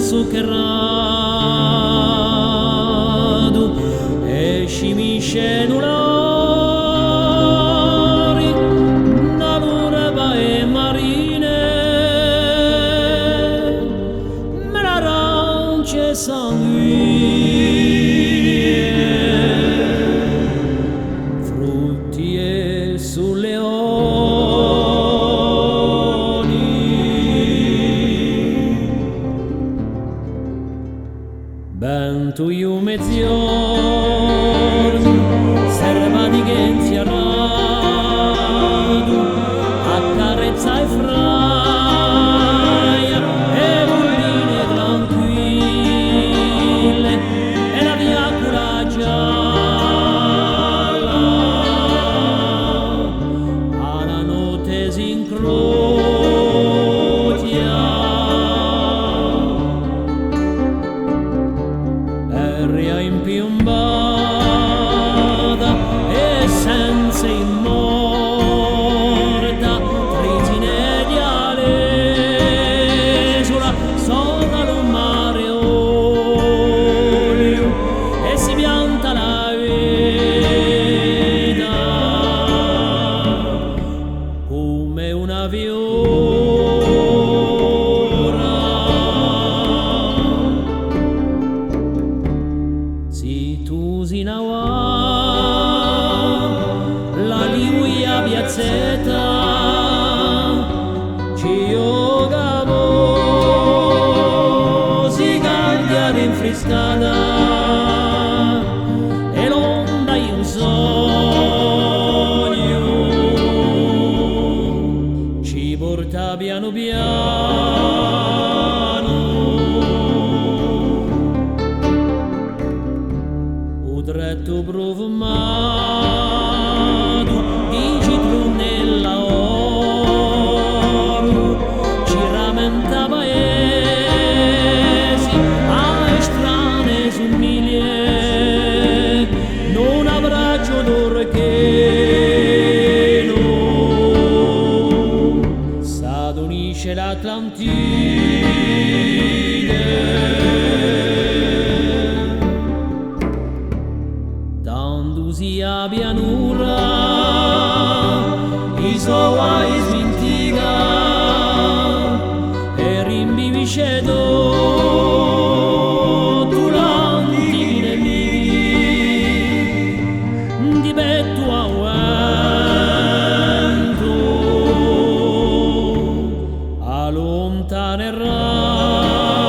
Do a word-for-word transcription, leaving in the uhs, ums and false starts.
zuccheratu, è scimisce nulari, da l'urba è marine, me l'arance sanguiglie, frutti è suleoni. Ventu di u meziornu, serva di ghjenti arradu, accarezza e fraia, e vulline tranquille, è la via cù la gialla, à la notte s'incrochja. Eria impiumbata è senza immorta, trisinedda l'isula, sota lu mare oliu, è si pianta la vita cum'è una fiura. Si tù si ne vai, l'alleluia piazzetta, ci ghjoca musica rinfriscata, è l'onda in sognu ci porta pianu pianu. U trattu prufumatu di citrunella oru ci ramenta paesi à strane sumiglie, in un abbracciu turchinu s'adunisce l'Atlantide. Tandu si a pianura i so guai smintica è rinvivisce tuttu l'antichi nemichi di pettu à u ventu, à lontanerà.